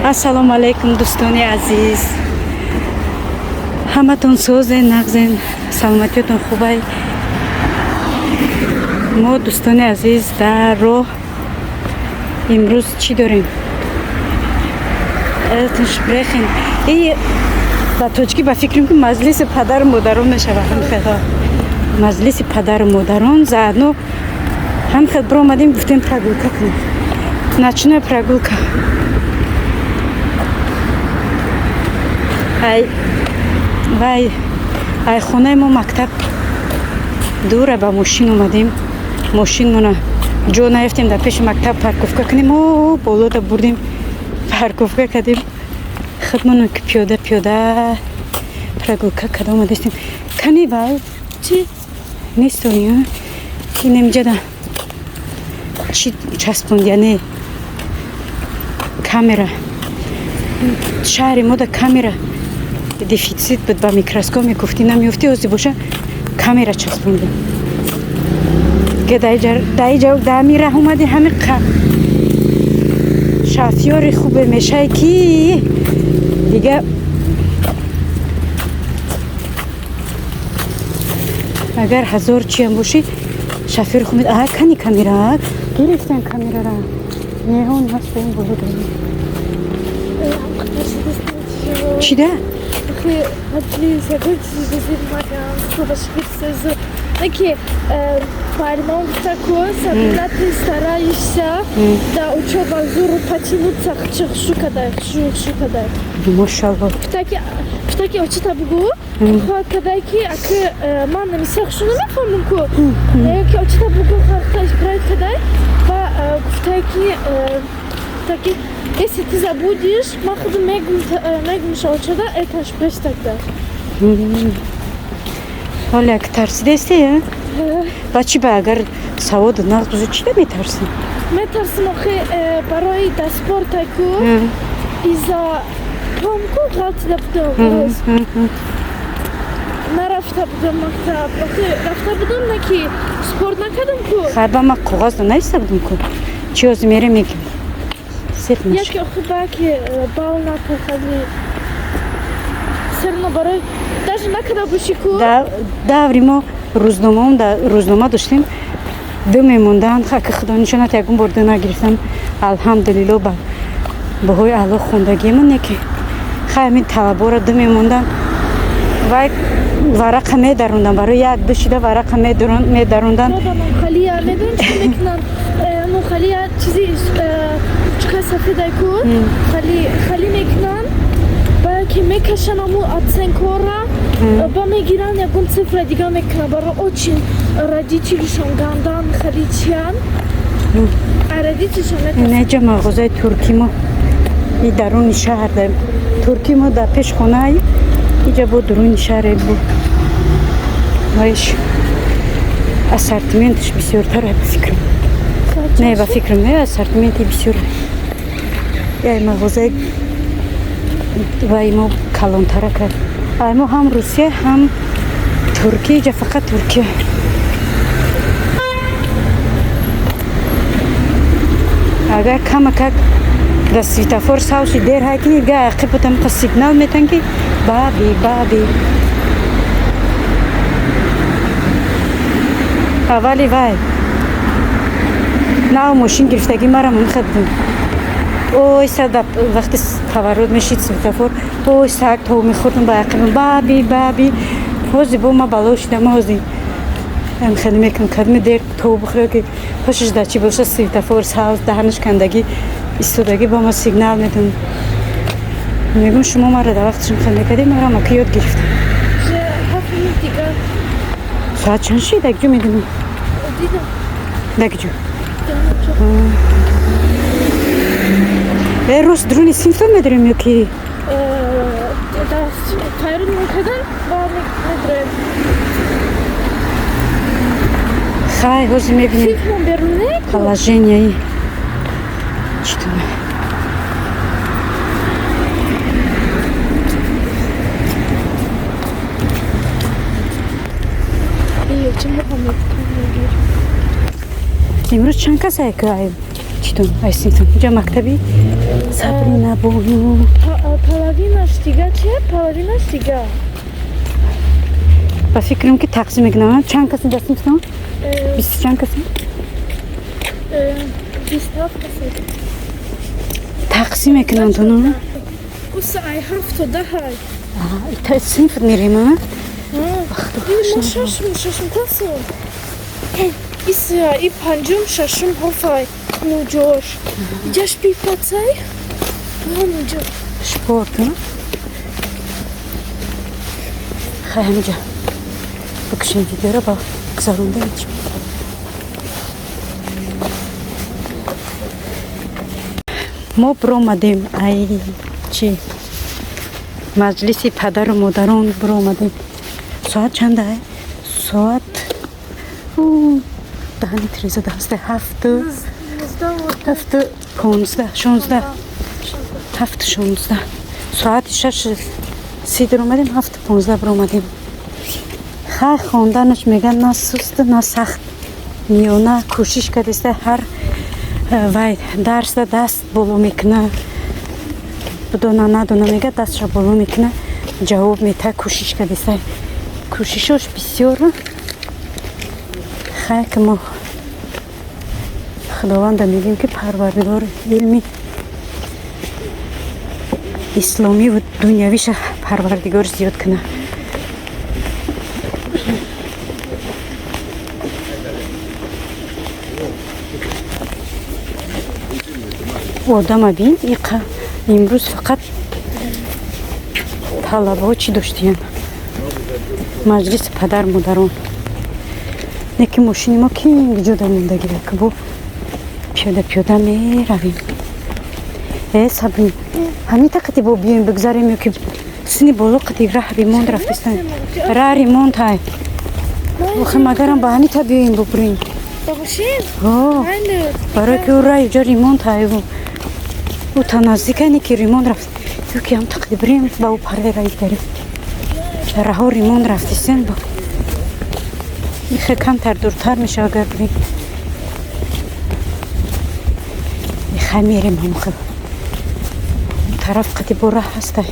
Ассалому алайкум, дӯстони азиз, ҳаматон созен, нағзен, саломатиётон хубай. Мо, дӯстони азиз, дар роҳ имрӯз чӣ дорем? Sprechen и ба тоҷикӣ ба фикрам, ки маҷлиси падару модарон мешавад. Ҳамхелҳо маҷлиси падару модарон заодно ҳамхел биромадем, гуфтем, прогулка кунем, ночная прогулка. Ай вай, ай хонаи мо мактаб дура, ба мошин омадем. Мошинмона ҷо наёфтем дар пеши мактаб парковка кунем, о болода бурдем, парковка кардем. Худмона ки пиёда пиёда прогулка карда омадастем. Кани вай? Чӣ? Нестони инамиҷада чӣ часпонд, яъне камера. Шаҳри мо да камера дефицит буд, ба микроскоп мекуфтӣ, намеёфтӣ. Ҳозир боша, камера часпондем. Даами раҳ омади, ҳами шафёри хубе мешай, ки дига агар ҳазор чиам бошӣ, шофёри хуб. А кани камера гирифтем, камерара неон ҳаст, ин боло дорем. Чӣ да? Маҷлис ягон чизи магам хубашгирсазу наки муаллимон гуфта ку: «Сабина, ты стараешься, да учёба зур потянуться, хшу кадай, хшу хшу кадай». Мошалло. Гуфта ки очита бугу, хоҳад кадай ки аки ман намиса хшу намефаҳмам ку, ки очита бугу, хахта исправить кадай. Ва гуфтай ки если ты забудешь, ман худу мегум шаочада это шпреш тогда. Ҳоле як тарсидасти, ба чӣ ба агар саводу нағз бузу, чӣ метарсӣ? Метарсим охи, барои даспорта ку, из-за помку ғалтида будам, нарафта будам мактаб. Охи, рафта будам, на ки спорт накардам ку. Хай, ба ма коғаз наиста будам ку, чӣ ҳозир мерем, мегим. Сиқ наша. Яке охи ба ки бал накарди, серно барои даже накарда бошӣ ку. Даври мо рӯзномаом рӯзнома доштем, ду мемонданд. Ака, худо нишонат, ягон бор ду нагирифтам, алҳамдулилло, ба баҳои аъло хондагиамон. Яке хай, ҳамин талаборо ду мемонданд, вай варақа медаронданд, барои як ду шида варақа медаронданд. Халия медонӣ чӣ мекунанд? Ну халия чизи чука сафедай ку, хали хали мекунанд, ба ки мекашанд аму оценкора, ба мегиранд, ягон цифра дига мекунанд. Барои очень родителишон гандан, хали чиян, а родителишон Неҷа мағозаи турки мо и даруни шаҳр да, турки мо дар пеш хонаи иҷа бо дуруни шаҳре бу, вайш ассортименташ бисёртар, ба фикрам. Не, ба фикрам, не, ассортименти бисёр яй мағозаи вай мо калонтара кард. Ай мо ҳам Русия, ҳам Туркия, иҷа фақат Туркия. Агар камакак дар светофор савши дер ҳай кини, га ақибатам қа сигнал метан, ки баби баби. Аввали вай нав мошин гирифтагӣ марам мехад будам, ой сада вақти поворот мешид светофор, ой саг то мехӯрдам ба ақибам, баби баби. Ҳозир бо ма бало шидам, ҳозир хеле мекунам, кадми дер то бихӯра, ки ҳошаш дар чӣ боша, светофор савз, даҳанаш кандагӣ истодагӣ, ба ма сигнал медам. Мегӯм, шумо маро дар вақташон хел мекардем, марам ака ёд гирифтам. Соат чанд шид? Дакҷо медонам, дакҷо э рост дуруни синфтон медорем ё ки? Тайёр мекардан ва медроем. Хай, ҳозир мебинем. Синфмон берун. Положенияи читуна. Имрӯз чанд кас ай Читон айсинтон инҷа мактаби Сабрина бону. Половинаш дига чи? Половинаш дига. Ба фикрам ки тақсим мекунам. Чанд каси дар синфтон? Бисту чанд каси? 27 каси. Тақсим мекунам тону? Уса ай ҳафту даҳай. Ита синф мерем, а? Мо шашум классом. Иса и панҷум, шашум ҳофай. Нуҷош. Иҷаш пипацай? Нуҷо. Спорт, хай ҳамиҷа бикушем видеоро, ба гузаронда ҳеч. Мо биромадем ай чи маҷлиси падару модарон биромадем. Соат чанда? Соат даҳани тиреза даста ҳафту понздаҳ, шонздаҳ, 7:16. Соати 6:30 даромадем, 7:15 биромадем. Хай, хонданаш меган на сусту, на сахт, миёна кӯшиш кардиста. Ҳар вай дарсда даст боло мекуна, бидона надона мега дастша боло мекуна, ҷавоб мета, кӯшиш кардиста, кӯшишош бисёр. Хай, ки мо худованда мегӯем, ки Парвардигор илми исломиву дунявиша Парвардигор зиёд куна. Одама бин, иқа имрӯз фақат талабаҳо чӣ доштиян, маҷлиси падар модарон. Не ки мошини мо кин ҷода мондагира, ки бо пиёда пиёда меравем. Э, Сабрин, ҳамин тақати бо биёем бигзарем ё ки сини боло қати раҳ ремонт рафтистан? Раҳ ремонт ҳай. Охи, магарам ба ҳамин та биёем бубурем? Барое ки ӯ раҳ ҷо ремонт ҳай, ӯ та наздикане ки ремонт рафт, ё ки ҳам тақди бирем ба ӯ парве раи дарем. Раҳо ремонт рафтистен, бо ихе камтар дуртар мешава агар бирем. Ихай, мерем ҳамхел тараф қати бо раҳ ҳастай.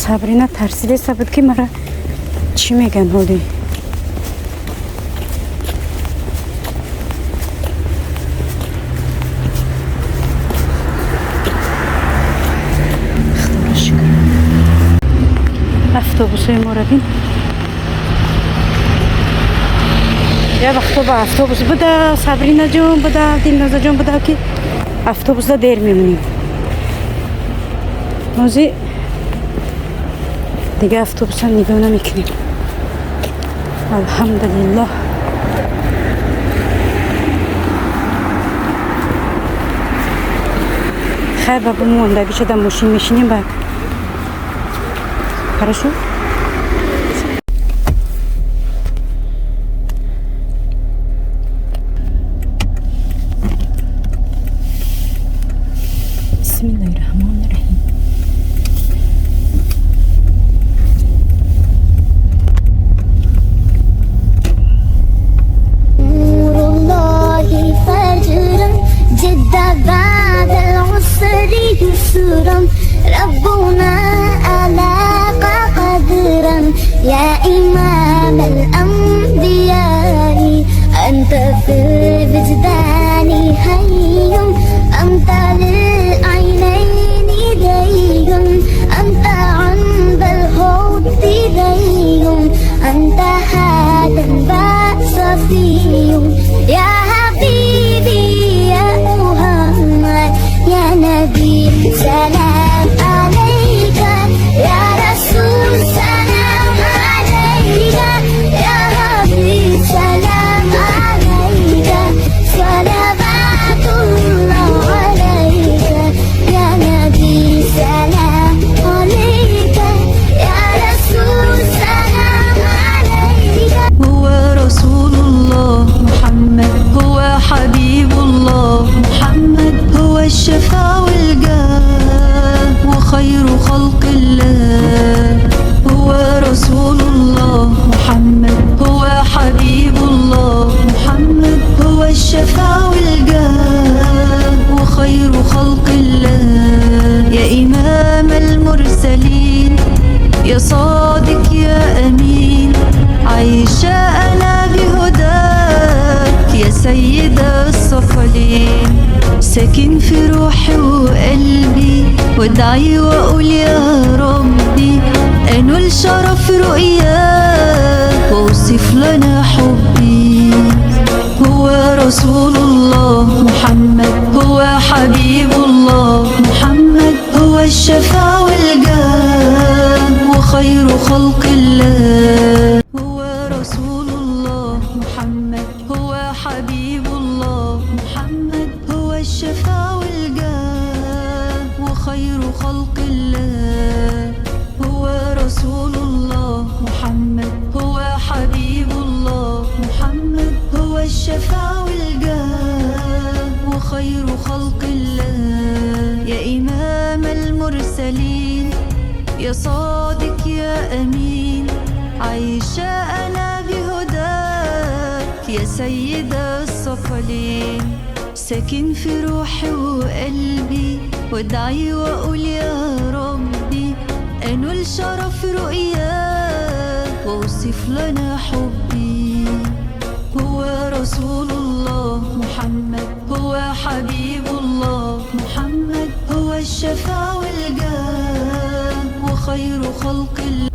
Сабрина тарсидеста буд, ки мара чӣ меган ҳоли. Худоро шукр, автобусҳои моро бин. Я вақто ба автобус буда, Сабрина ҷон буда, Дилноза ҷон буда, ки автобусда дер мемонем. Ҳозир дига автобусам нигоҳ намекунем, алҳамдулиллоҳ. Хай, ба бумондагиша дар мошин мешинем ба. Хорошо. Бисмиллаҳи раҳмони раҳим. نور الله فجرا جد بعد العسر يسرا، ربنا ألاق قدرا. يا إمام الأنبياء، أنت في الوجدان حي، أنت للعينين دي، أنت عند الحوض دي، أنت هذا الصفي. يا حبيبي يا محمد، يا نبي سلام عليك، يا رسول سلام عليك، يا ساكن في روحي وقلبي، وادعي واقول يا ربي انول شرف رؤياه واوصف لنا حبي. هو رسول الله محمد، هو حبيب الله محمد، هو الشفاعة والجاه وخير خلق الله. هو رسول الله محمد، هو حبيب الله محمد، هو الشفاعة والجاه وخير خلق الله. هو رسول الله محمد، هو حبيب الله محمد، هو الشفاعة والجاه وخير خلق الله. يا إمام المرسلين، يا صادق يا أمين، عايشة أنا بهداك يا سيد الثقلين. ساكن في روحي وقلبي، وادعي واقول يا ربي انول شرف رؤياه واوصف لنا حبي. هو رسول الله محمد، هو حبيب الله محمد، هو الشفاعة والجاه وخير خلق الله.